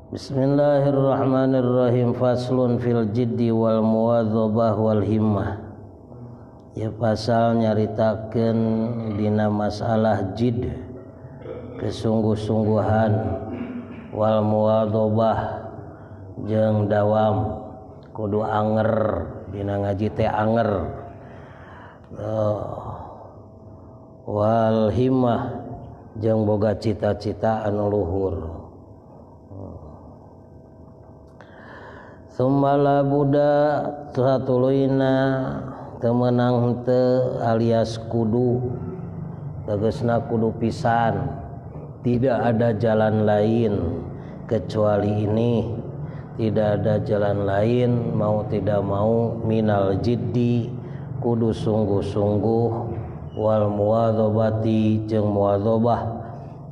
Bismillahirrahmanirrahim. Faslun fil jiddi wal muwadzabah wal himmah. Ya, pasal nyaritakeun dina masalah jid, kesungguh-sungguhan, wal muwadzabah jeung dawam, kudu anger dina ngaji teh anger. Wal himmah jeung boga cita-cita anu luhur. Summa la buddha satuluyna temenang henteu alias kudu, tegasna kudu pisan, tidak ada jalan lain kecuali ini, tidak ada jalan lain, mau tidak mau minal jiddi kudu sungguh-sungguh, wal muwadzabati jeung muwadzabah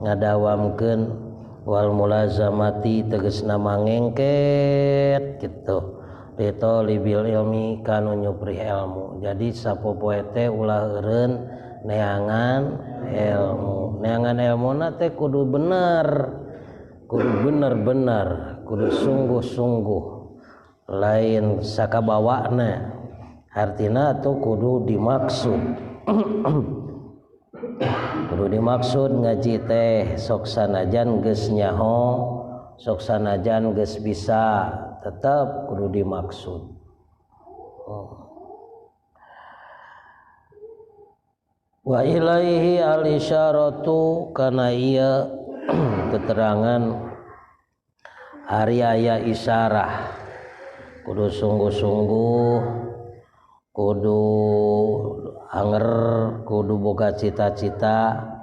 ngadawamkeun, wal mulazamati tegasna mangengket gitu, litolibil ilmi kanu nyupri ilmu. Jadi sapopoe teh ulah eureun neangan ilmu, neangan ilmuna teh kudu bener, kudu bener-bener, kudu sungguh-sungguh, lain sakabawana, artina tuh kudu dimaksud. Kudu dimaksud ngaji teh sok sanajan geus nyaho, sok sanajan geus bisa, tetap kudu dimaksud. Wa ilaihi al isyaratu kana ieu keterangan ari aya isyarah, kudu sungguh-sungguh, kudu anger, kudu boga cita-cita.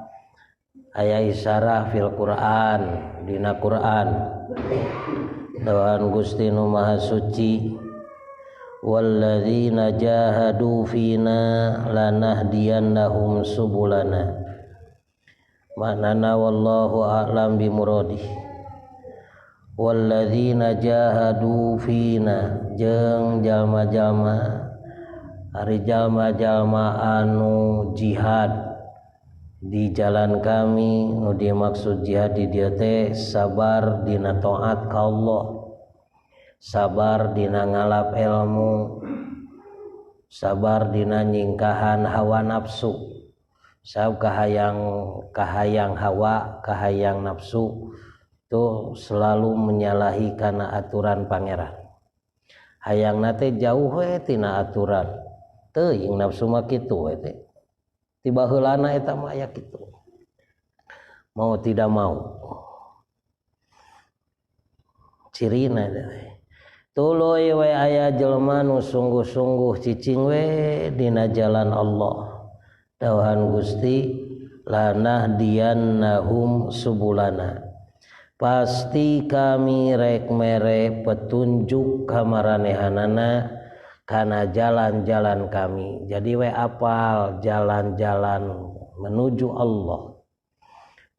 Aya isyarah fil Quran, dina Quran doan Gusti nu Maha Suci, walladzina jahadu fina lanahdiyannahum subulana. Maknana wallahu a'lam bimuradih. Walladzina jahadu fina jeung jalma-jalma, ari jalma-jalma anu jihad di jalan kami, nu dimaksud jihad di dieu teh sabar dina taat ka Allah, sabar dina ngalap ilmu, sabar dina nyingkahan hawa nafsu. Sabab kahayang hawa, kahayang nafsu itu selalu menyalahi kana aturan pangeran. Hayangna teh jauh we tina aturan. Teuing nafsu mah kitu we teh. Tiba heulana eta mah aya kitu. Mau tidak mau. Cirina teh. Tuluy we aya jelema nu sungguh-sungguh cicing we dina jalan Allah. Dawuhan Gusti lanahdiyannahum subulana. Pasti kami rek mere petunjuk kamaranehanana kana jalan-jalan kami. Jadi we apal jalan-jalan menuju Allah.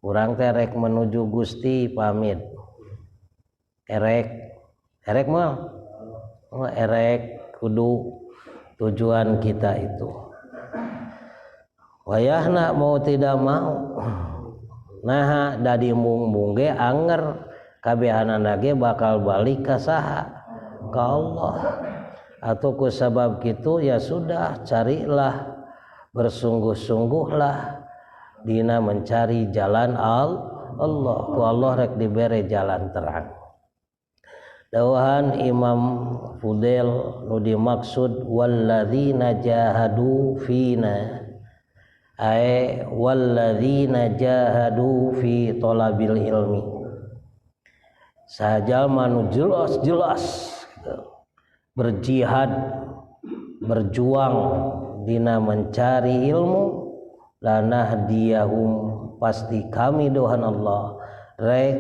Urang teh rek menuju Gusti pamit. Erek, erek mah, oh, erek kudu tujuan kita itu. Wayahna mau tidak mau. Nah, dadi mung-mung ge anger kabehanana ge bakal balik ka saha? Ka Allah. Atau ku sabab kitu ya sudah, carilah, bersungguh-sungguhlah dina mencari jalan Allah. Ku Allah rek dibere jalan terang. Dawuhan Imam Fudail nu dimaksud walladzina jahadu fina, ay walladzina jahadu fi talabil ilmi. Sajalma nu jelas-jelas berjihad, berjuang dina mencari ilmu, lanahdiyahum pasti kami dohan Allah rek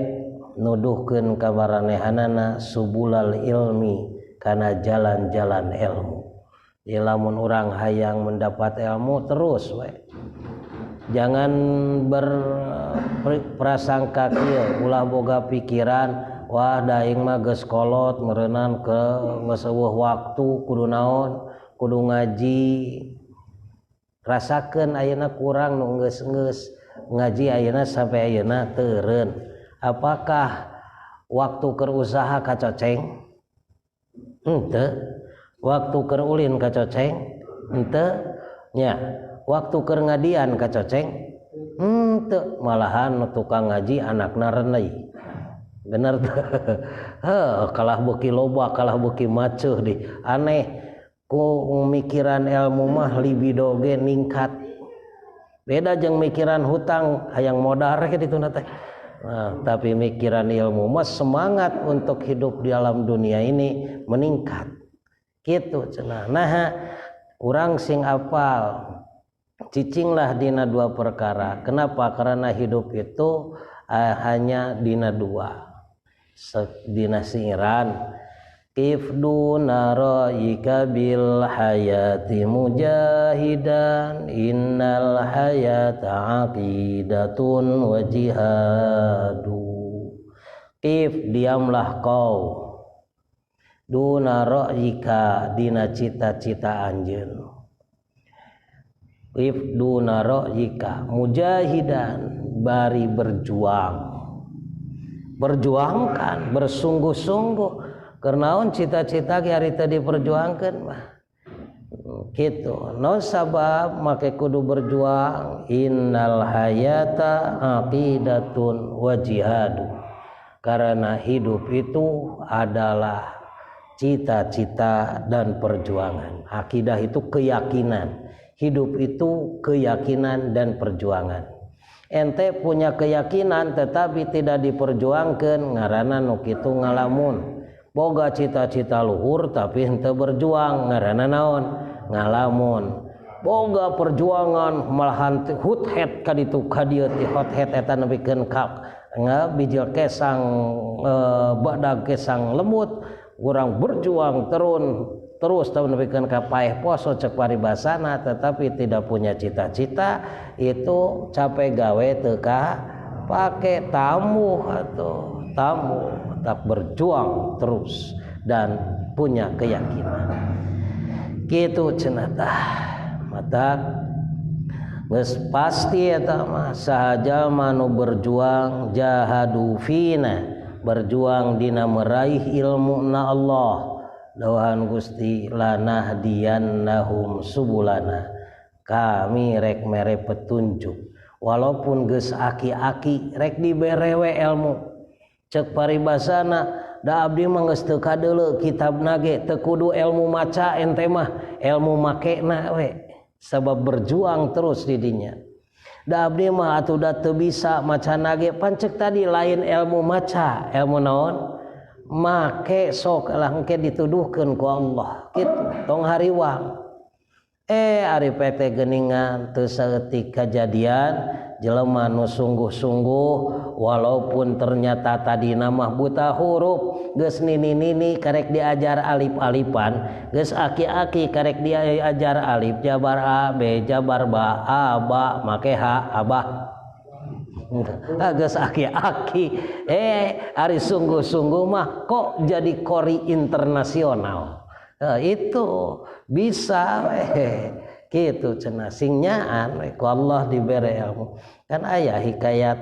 nuduhkeun ka maranehanana subulal ilmi kana jalan-jalan ilmu. Jadi lamun urang hayang mendapat ilmu terus we. Jangan berprasangka kieu, ulah boga pikiran wah daing mah geus kolot meureunan ke geus eueuh waktu kudu naon, kudu ngaji. Rasakeun ayeuna kurang nu geus-geus ngaji ayeuna sampai ayeuna teureun. Apakah Waktu keur usaha kacoceng henteu, waktu keur ulin kacoceng henteu nya, waktu keur ngadian kacoceng henteu, malahan tukang ngaji anakna renei. Bener teu? Heuh, kalah beuki loba, kalah beuki maceuh di aneh ku mikiran ilmu mah libido ge ningkat. Beda jeung mikiran hutang hayang modar kitu teh. Nah, tapi mikiran ilmu mah semangat untuk hidup di alam dunia ini meningkat. Gitu cenah. Nah, urang sing apal cicinglah dina dua perkara. Kenapa? Karena hidup itu hanya dina dua. Dina singiran. Kif duna ra'yika bil hayati mujahidan innal hayata aqidatun wa jihadu. Kif, diamlah kau, duna ra'yika dina cita-cita anjeun. Kif duna ra'yika mujahidan bari berjuang. Berjuangkan bersungguh-sungguh. Kernaon cita-cita ge ari teu diperjuangkeun mah kitu. No sabab make kudu berjuang, innal hayata aqidatun wa jihadu. Karena hidup itu adalah cita-cita dan perjuangan. Akidah itu keyakinan. Hidup itu keyakinan dan perjuangan. Ente punya keyakinan tetapi tidak diperjuangkan, ngaranna nu kitu ngalamun. Boga cita-cita luhur tapi henteu berjuang, ngaranna naon? Ngalamun. Boga perjuangan malahan hot head ka ditu ka dieu ti hot head eta nepikeun ka ngabijil kesang, badag kesang lemut, urang berjuang terun terus tahun nepikeun ka paeh poso cek paribasana, tetapi tidak punya cita-cita, itu capek gawe teu ka pake tamu atau tamu tetap berjuang terus dan punya keyakinan. Kitu cenah tah. Mata geus pasti eta mah saha jalma nu berjuang jahadu fina, berjuang dina meraih ilmu na Allah. Dohan Gusti lanahdiyannahum subulana. Kami rek mere petunjuk. Walaupun geus aki-aki rek dibere we ilmu. Cek paribasana da abdi mah geus teu kadeuleu kitabna ge teu kudu ilmu maca ente mah ilmu makena we, sabab berjuang terus di dinya. Da abdi mah atuh da teu bisa macana ge, pancek tadi lain ilmu maca, ilmu naon? Make sok lah engke dituduhkeun ku Allah kitu, tong hariwang. Ari PT geuningan teu saeutik kajadian jelema nu sungguh-sungguh walaupun ternyata tadi mah buta huruf, geus nini-nini karek diajar alif-alifan, geus aki-aki karek diajar alif jabar a b jabar ba a ba make h abah. Geus aki-aki ari sungguh-sungguh mah kok jadi kori internasional. Itu bisa gitu cenah sing nyaan ku Allah dibere ilmu. Kan aya hikayat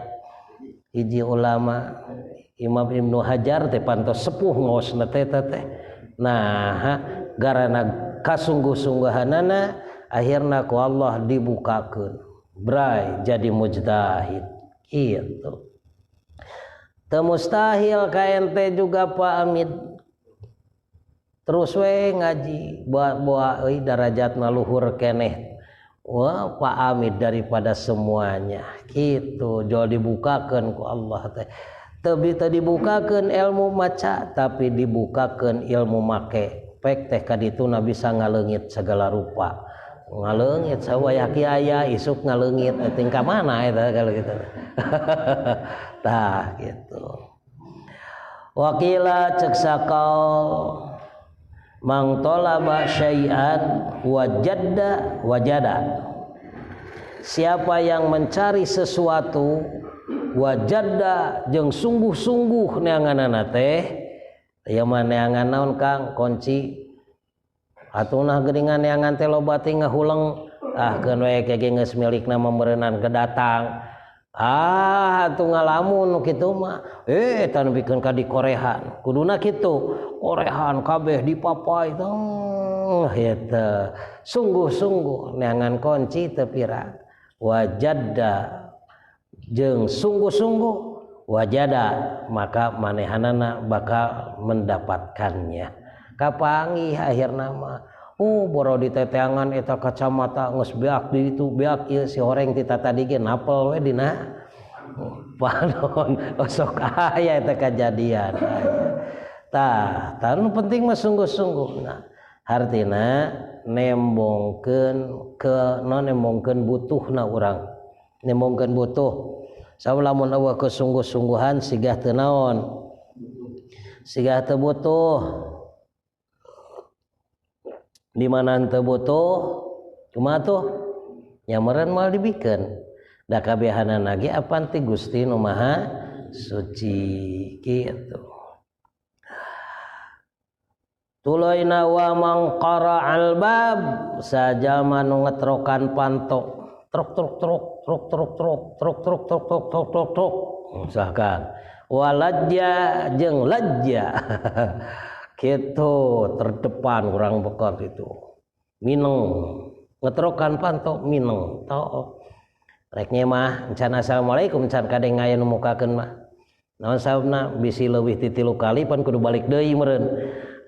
hiji ulama Imam Ibnu Hajar teh pantos sepuh ngosna teh teh. Nah, garana kasungguh-sungguhanana akhirna ku Allah dibukakeun. Bray jadi mujtahid gitu. Teu mustahil ka ente juga Pak Amid. Terus we ngaji buat euy darajatna luhur keneh. Wah, Pak Amid daripada semuanya gitu. Jual dibukakeun ku Allah teh. Teu dibukakeun ilmu maca tapi dibukakeun ilmu make. Pek teh ka dituna bisa ngaleungit segala rupa. Ngaleungit sawaya aya isuk ngaleungit tingkah mana eta kalau gitu. Tah gitu. Wakila cek sakal mang talaba syai'an wajada wajada. Siapa yang mencari sesuatu wajada jeung sungguh-sungguh neanganana teh, ieu mah neangan naon Kang? Kunci. Atunah geuningan neangan teh loba teh ngahuleng, ah keun we ge geus milikna mah meureunnan kedatang. Ah atuh ngalamun nu kitu mah eta nu pikeun ka dikorehan kuduna kitu korehan kabeh dipapai tong eta sungguh-sungguh neangan kunci teu pira wajada jeung sungguh-sungguh wajada maka manehanana bakal mendapatkannya kapanggih akhirna mah. Oh boro diteteangan eta kacamata geus beak di ditu beak ieu si horeng ti tadi ge napel we dina panon osok aya eta kajadian. Tah tah nu penting mah sungguh-sungguh. Nah hartina nembongkeun ke non nembongkeun butuhna urang nembongkeun butuh sabab lamun eueuh kesungguh-sungguhan sigah teu naon sigah teu butuh di mana teu butuh kumaha tuh nya meureun moal dibikeun da kabehanana ge apan ti Gusti nu Maha Suci kitu. Tuloyna wa mangqara al bab sajama nu ngetrokan panto truk truk truk truk truk truk truk truk truk truk truk truk truk misalkan walajja jeung lajja gitu terdepan kurang bekot itu mineng ngetrokan panto mineng to rek mah encan assalamualaikum encan kadeng aya nu mukakeun mah naon sababna bisi leuwih ti 3 kali pan kudu balik deui meureun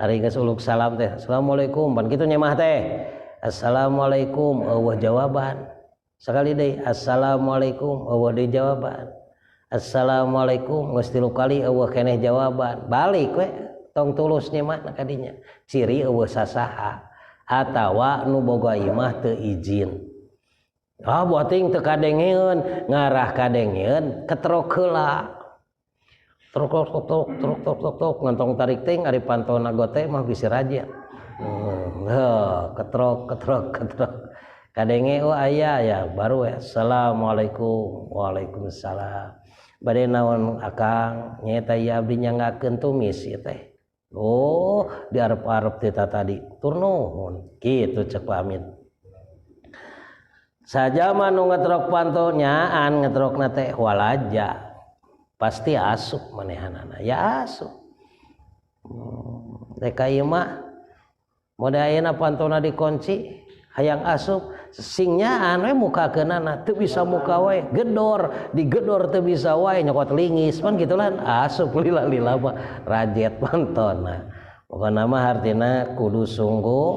ari geus uluk salam teh assalamualaikum pan kitu nyemah teh assalamualaikum eueuh jawaban sakali deui assalamualaikum eueuh deui jawaban assalamualaikum geus 3 kali eueuh keneh jawaban balik we tong tulus nyemah kadinya ciri eueuh sasaha atawa nu boga imah teu izin ah buating teu kadengeun ngarah kadengeun ketrok heula trok trok trok trok trok trok trok ngantong tarik ting ari pantona gote mah bisi raja heuh ketrok ketrok ketrok kadenge oh aya ya baru ya assalamualaikum waalaikumsalam bade naon akang nyaeta ieu abdi nyanggakeun tumis ieu teh. Oh diarep-arep teh tadi tur nuhun kitu cek pamit sajama nu ngetrok panto nyaan ngetrokna teh walaja pasti asup manehanana ya asup rek ieu mah mode ayeuna pantona dikunci hayang asup sing nyaan we mukakeunana teu bisa muka wae gedor digedor teu bisa wae nyokot lingis pan kitu lan asup lila-lila mah rajet pantona pokona mah hartina kudu sungguh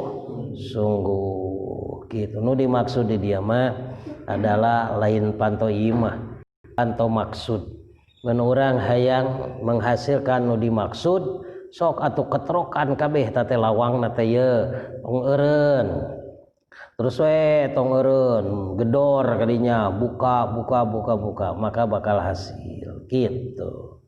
sungguh kitu nu dimaksud di dieu mah adalah lain panto imah panto maksud mun urang hayang menghasilkan nu dimaksud sok atuh ketrokan kabeh teh lawangna teh ye tong eureun terus we tong eureun gedor kadinya buka buka buka buka maka bakal hasil gitu.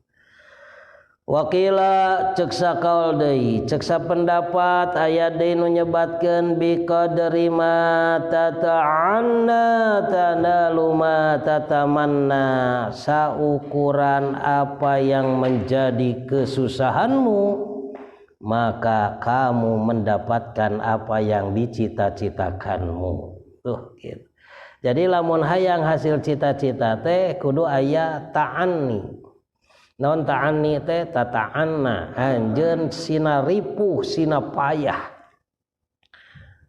Wakila cek sakaul deui cek sapendapat aya deui nu nyebatkeun biqadri ma tata'anna tanalu ma tatamanna saukuran apa yang menjadi kesusahanmu maka kamu mendapatkan apa yang dicita-citakanmu tuh gitu. Jadi lamun hayang hasil cita-cita teh kudu aya ta'anni. Naon ta'anni teh tata'anna anjeun sina ripuh sina payah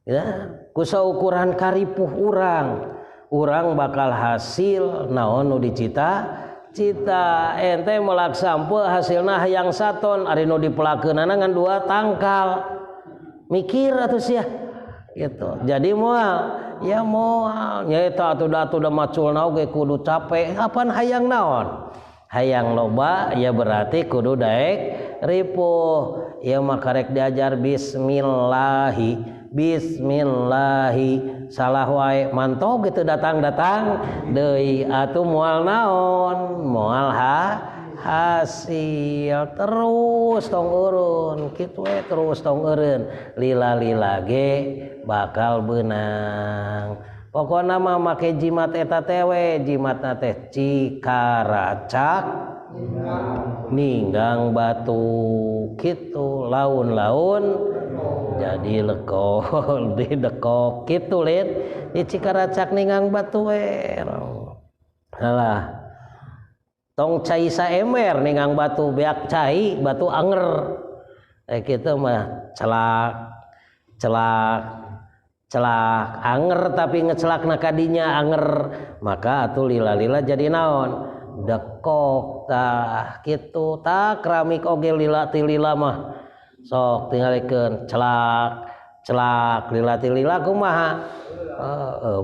ya kusaukuran karipuh urang urang bakal hasil naon nu dicita cita ente melak sampeu hasilna hayang saton ari nu dipelakeunana ngan 2 tangkal mikir atuh sia gitu. Jadi moal ya moal nyaeta atuh da atuh da maculna oge kudu capek apan hayang naon hayang loba ya berarti kudu daek ripuh ieu mah karek diajar bismillahi bismillahi salah wae mantog gitu datang-datang deui atuh moal naon moal hasil terus tong eureun kitu we terus tong eureun lila-lila ge bakal beunang. Pokona mah make jimat eta teh we jimatna teh cikaracak ninggang batu kitu laun-laun jadi lekol didekok kitu lin di cikaracak ninggang batu we. Alah Tong cai saember ningang batu beak cai batu anger. Kitu mah celak celak celak anger tapi ngecelakna kadinya anger maka atuh lila-lila jadi naon dekok tah kitu tah keramik oge lila ti lila mah sok tingalikeun celak celak lila ti lila kumaha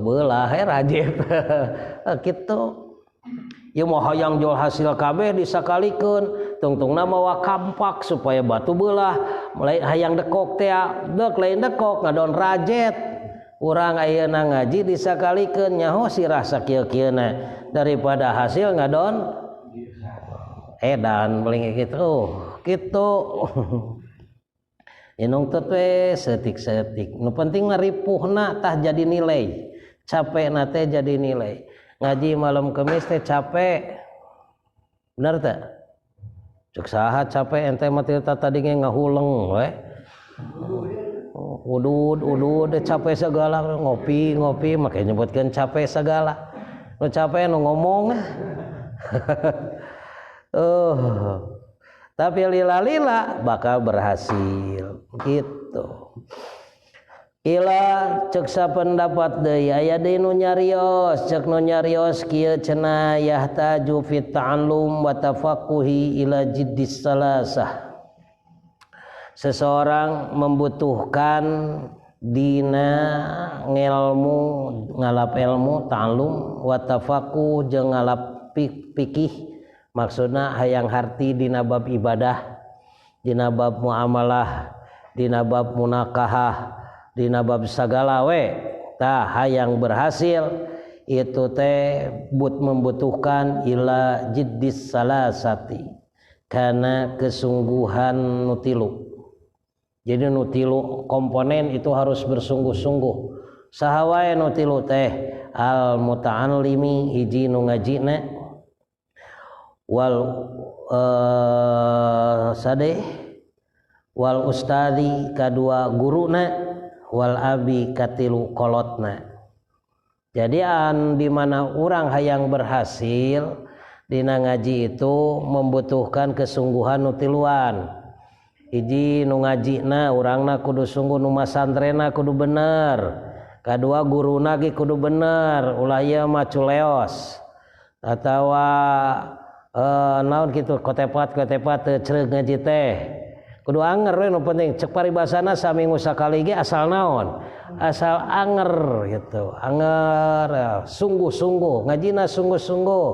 beulah he rajit kitu. Ieu mah hayang jual hasil kabeh disakalikeun tungtungna mawa kampak supaya batu beulah mulai hayang dekok teh dek lain dekok ngadon rajet urang ayeuna ngaji disakalikeun nyaho sirah sakieu-kieuna daripada hasil ngadon edan paling kitu kitu inung teh we setik-setik nu penting mah ripuhna tah jadi nilai capekna teh jadi nilai. Ngaji malam Kemis teh capek bener teh cek saha capek ente mah tadi ge ngahuleng we udud udud capek segala ngopi ngopi make nyebutkeun capek segala nu capek nu ngomong. Tapi lila-lila bakal berhasil gitu. Ila cek sapendapat deui aya deui nu nyarios cek nu nyarios kieu cenah yahtaju fit ta'allum wa tafaqquhi ila jiddis salasah. Seseorang membutuhkan dina ngelmu ngalap ilmu ta'allum wa tafaqquh jeung ngalap pikih maksudna hayang harti dina bab ibadah dina bab muamalah dina bab munakahah dina bab sagala we tah hayang berhasil itu teh but membutuhkan ila jiddis salasati karena kesungguhan nu tilu. Jadi nu tilu komponen itu harus bersungguh-sungguh. Saha wae nu tilu teh al muta'allimi hiji nu ngajina wal sadeh wal ustadi kadua guruna wal abi katilu kolotna. Jadi an di mana urang hayang berhasil dina ngaji itu membutuhkan kesungguhan nu tiluan. Hiji nu ngajina urangna kudu sungguh nu masantrena kudu bener. Kadua guruna ge kudu bener ulah ieu mah culeos atawa naon kitu kotepat-kotepat teu cereug ngaji teh. Kudu anger we nu penting cek paribasana saminggu sakali ge asal naon asal anger gitu anger sungguh-sungguh ngajina sungguh-sungguh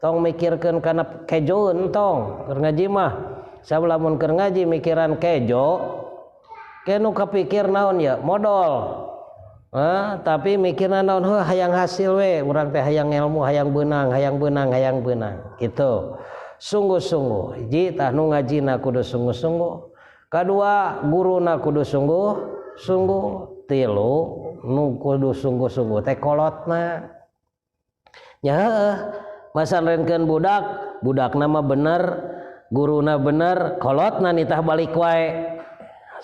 tong mikirkeun kana kejoeun tong keur ngaji mah sabab lamun keur ngaji mikiran kejo ke nu kapikir naon ya modal tapi mikirna naon heuh hayang hasil we urang teh hayang ilmu hayang beunang hayang beunang hayang beunang gitu sungguh-sungguh hiji tah nu ngajina kudu sungguh-sungguh kadua guruna kudu sungguh-sungguh tilu nu kudu sungguh-sungguh teh kolotna nya heueuh masantrenkeun budak budakna mah bener guruna bener kolotna nitah balik wae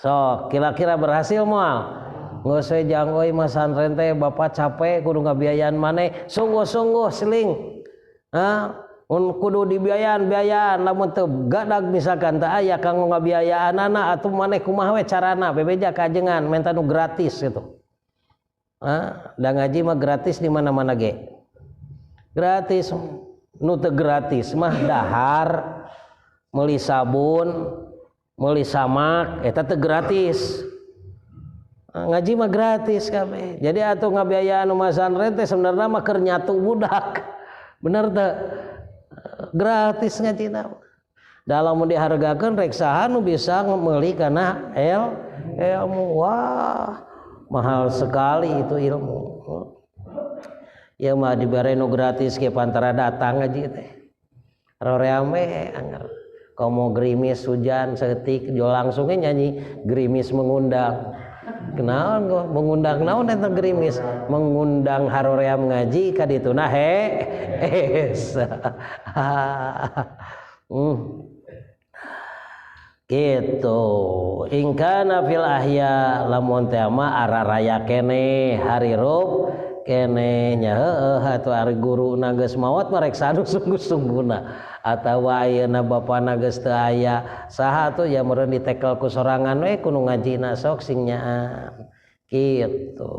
sok kira-kira berhasil moal geus we jang euy masantren teh bapak capek kudu ngabiayaan maneh sungguh-sungguh seling ha un kudu dibiayaan-biayaan lamun teu gadag misalkan teu aya kanggo ngabiayaanana atuh maneh kumaha we carana bebeja kajengan menta nu gratis gitu. Ha, da ngaji mah gratis di mana-mana ge. Gratis nu teu gratis mah dahar, meuli sabun, meuli samak eta teu gratis. Ngaji mah gratis kabeh. Jadi atuh ngabiayaan nu masantren teh sebenarna mah keur nyatu budak. Bener teu? Gratis ngajina. Dalam mun dihargakeun rek saha nu bisa meuli kana ilmu. Wah, mahal sekali itu ilmu. Ya mah dibere nu gratis ge pantara datang ngaji teh. Roreame anger. Komo gerimis hujan seetik jo langsungnya nyanyi gerimis mengundang. Kenaon kok mengundang naon eta gerimis mengundang haroream ngaji ka dituna he es. Gitu ingkana fil ahya lamun teh mah araraya keneh harirup Keneh nya heueuh atuh ari guruna geus maot mah rek sanu sungguh-sungguhna atawa ayeuna bapana geus teu aya saha atuh ya meureun ditekel ku sorangan we ku nu ngajina sok sing nyaan kitu.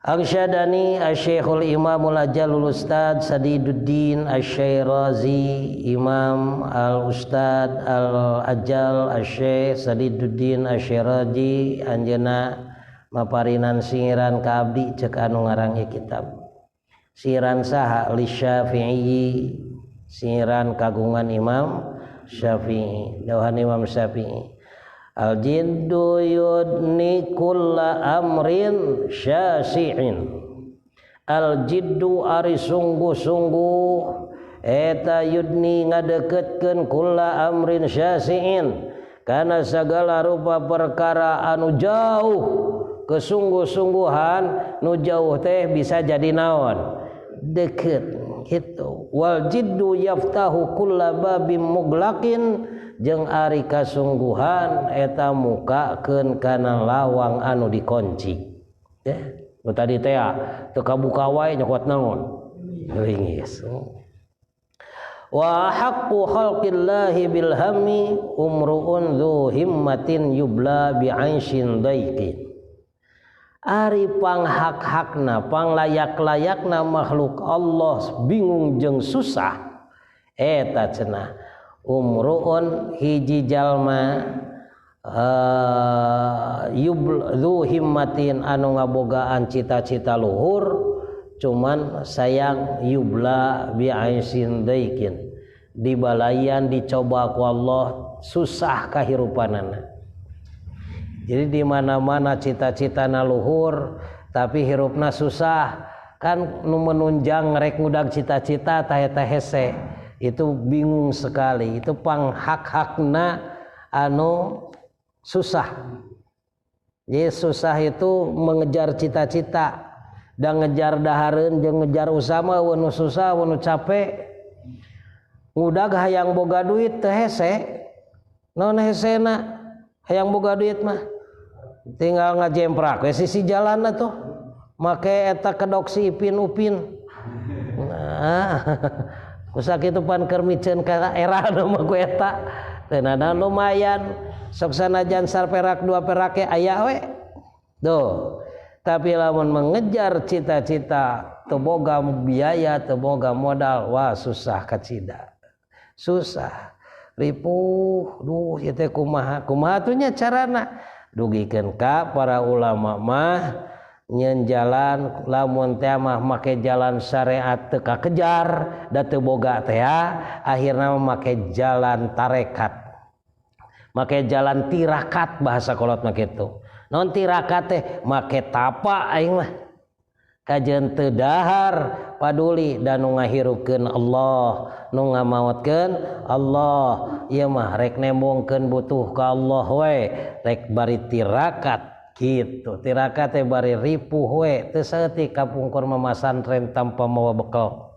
Arsyadani Asy-Syekhul Imamul Ajalul Ustad Sadiduddin Asy-Syairazi Imam Al-Ustad Al-Ajal Asy-Syekh Sadiduddin Asy-Syairazi anjeunna maparinan singiran ka abdi ceuk anu ngarang ieu kitab. Siran saha li Syafi'i, singiran kagungan Imam Syafi'i, dawuhan Imam Syafi'i. Al-jiddu yudni kulla amrin syasi'in. Al-jiddu ari sungguh-sungguh eta yudni ngadeketkeun kulla amrin syasi'in kana sagala rupa perkara anu jauh kesungguh-sungguhan nu jauh teh bisa jadi naon deket gitu. Wal jiddu yaftahu kulla babim muglaqin jeung ari kasungguhan eta mukakeun kana lawang anu dikunci. Ya, nu tadi teh teu kabuka wae nyokot naon? Ringis. Wa haqqu khalqillahi bil hammi umruun dzu himmatin yubla bi 'aishin daiqin. Ari panghak-hakna, panglayak-layakna makhluk Allah bingung jeung susah eta cenah umruun hiji jalma yublu himmatin anu ngabogaan cita-cita luhur cuman sayang yubla bi aisin daikin dibalayan dicoba ku Allah susah kahirupanana. Jadi di mana-mana cita-citana luhur tapi hirupna susah kan nu menunjang rek ngudag cita-cita tah eta hese. Itu bingung sekali, itu pang hak-hakna anu susah. Jadi susah itu mengejar cita-cita dan ngejar dahareun jeung ngejar usama nu susah nu capek. Ngudag hayang boga duit teu hese. Naon hesena? Hayang boga duit mah tinggal ngajemprak we sisi jalan atuh. Make eta kedok si Ipin Upin. Nah, kusakitu pan keur miceun ka era nu mah ku eta teu nanaon lumayan sok sanajan sarperak dua perak ge aya we tuh. Tapi lamun mengejar cita-cita teu boga biaya teu boga modal wah susah kacida susah ripuh duh ieu teh kumaha kumaha atuh nya carana dugikeun ka para ulama mah nyen jalan lamun teh mah make jalan syariat teu kakejar da teu boga teh akhirna mah make jalan tarekat make jalan tirakat bahasa kolot mah kitu. Naon tirakat teh make tapa aing mah kajeun teu dahar paduli da nu ngahirupkeun Allah nu ngamaotkeun Allah ieu mah rek nembongkeun butuh ka Allah we rek bari tirakat gitu. Tirakat teh bari ripuh we teu saeutik kapungkur mah masantren tanpa mawa bekal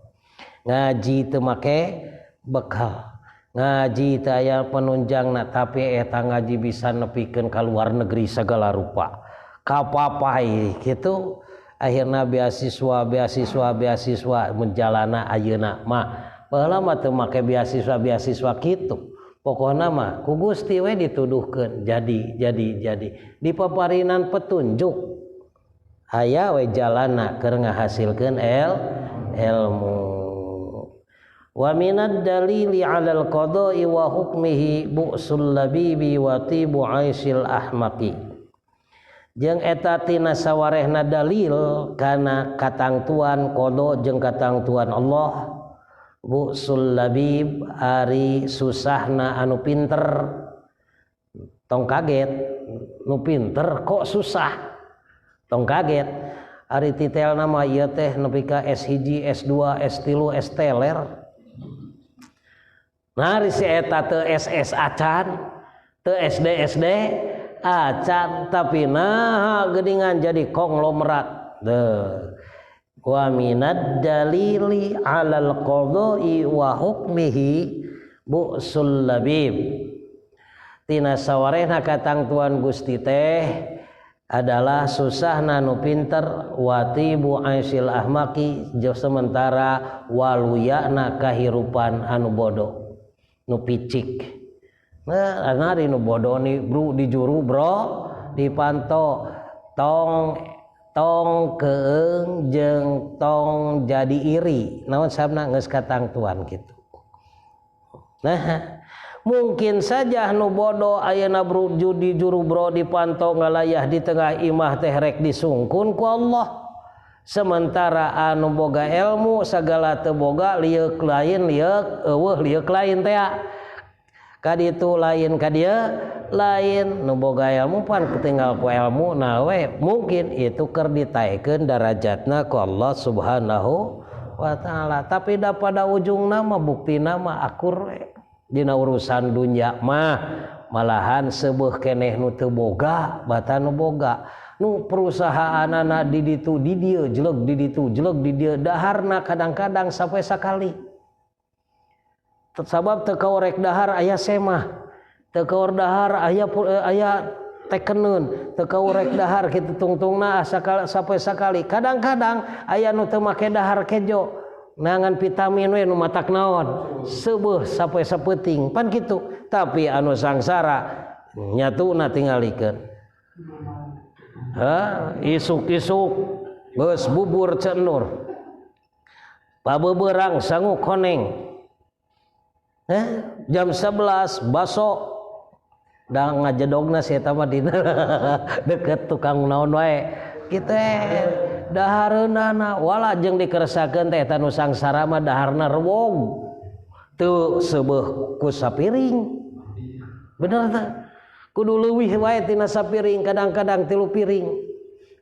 ngaji teu make bekal ngaji teu aya penunjangna tapi eta ngaji bisa nepikeun ka luar negeri segala rupa kapapai gitu. Akhirna beasiswa beasiswa beasiswa menjalana ayeuna mah baheula mah teu make beasiswa beasiswa kitu pokona mah ku Gusti we dituduhkeun jadi dipaparinan petunjuk aya we jalana keur ngahasilkeun ilmu. Wa minad dalili 'alal qada'i wa hukmihi bu'sul labibi wa tibu 'aisil ahmaqi. Jeung eta tina sawarehna dalil kana katangtuan qada jeung katangtuan Allah bu'sul labib ari susahna anu pinter. Tong kaget nu pinter kok susah tong kaget ari titelna mah ieu teh nepi ka S1 S2 S3 S teler. Nah ari si eta teu SS acan teu SD SD acan tapi nah geuningan jadi konglomerat. Deuh. Wa minad dalili 'alal qada'i wa hukmihi bu'sul labib. Tina sawarehna katangtuan Gusti teh adalah susahna nu pinter watibu aisil ahmaki sementara waluyana kahirupan anu bodoh nu picik. Nah, ari nu bodoh ni bro di juru bro dipanto tong tong keeng jeung tong jadi iri naon sabna geus katangtuan kitu. Nah, mungkin saja nu bodoh ayeuna bro di juru bro dipanto ngalayah di tengah imah teh rek disungkun ku Allah. Sementara anu boga ilmu sagala teu boga lieuk lain lieuk eueuh lieuk lain teh. Kaditu lain ka dieu lain nu boga ilmu pan ketinggal ku ilmu na we mungkin itu keur ditaekeun darajatna ku Allah Subhanahu wa taala. Tapi da pada ujungna mah buktina mah akur we. Dina urusan dunya mah malahan seubeuh keneh nu teu boga batan nu boga nu perusahaanana di ditu di dieu jelek di ditu jelek di dieu daharna kadang-kadang sampai sakali sabab teu kaorek dahar aya semah teu kaor dahar aya aya tekeneun teu kaorek dahar kitu tungtungna sampai sakali kadang-kadang aya nu teu make dahar kejo nangan vitamin we nu matak naon seubeuh sampai sapeuting pan kitu tapi anu sangsara nyatuna tingalikeun ha isuk-isuk geus bubur cenur pabeberang sangu koneng jam 11 baso da ngajedogna si eta mah dina deket tukang naon wae kitu dahareunana wala jeung dikeresakeun teh eta nu sangsara mah daharna rewog teu seubeuh ku sapiring bener teh kudu leuwih wae tina sapiring kadang-kadang 3 piring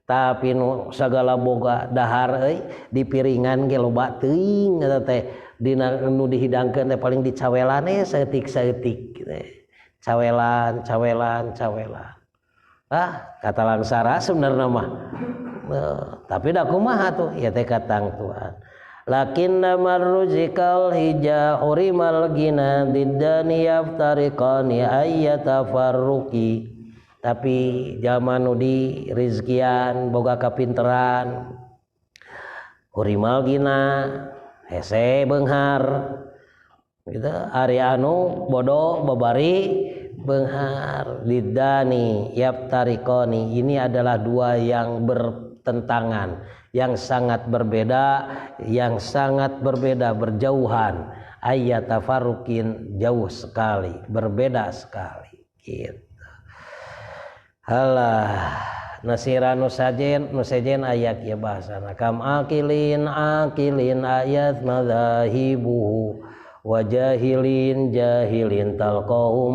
tapi nu sagala boga dahar euy di piringan ge loba teuing eta teh dina nu dihidangkeun teh paling dicawelan saeutik-saeutik teh cawelan cawelan cawelan ah kata langsara sebenarnya mah tapi da kumaha tuh ya teh katangtuan lakinna marruzikal hija hurimal gina diddani yaftariqani ayyatafarruqi tapi zaman nu di rizkian boga kapinteran hurimal gina hese beunghar gitu ari anu bodoh babari beunghar diddani yaftariqani ini adalah dua yang bertentangan yang sangat berbeda berjauhan ayyatafarruqin jauh sekali berbeda sekali gitu. Halah nasira nu sajen aya kieu bahasana kam akilin akilin ayat madzahibuhu wa jahilin jahilin talqahu.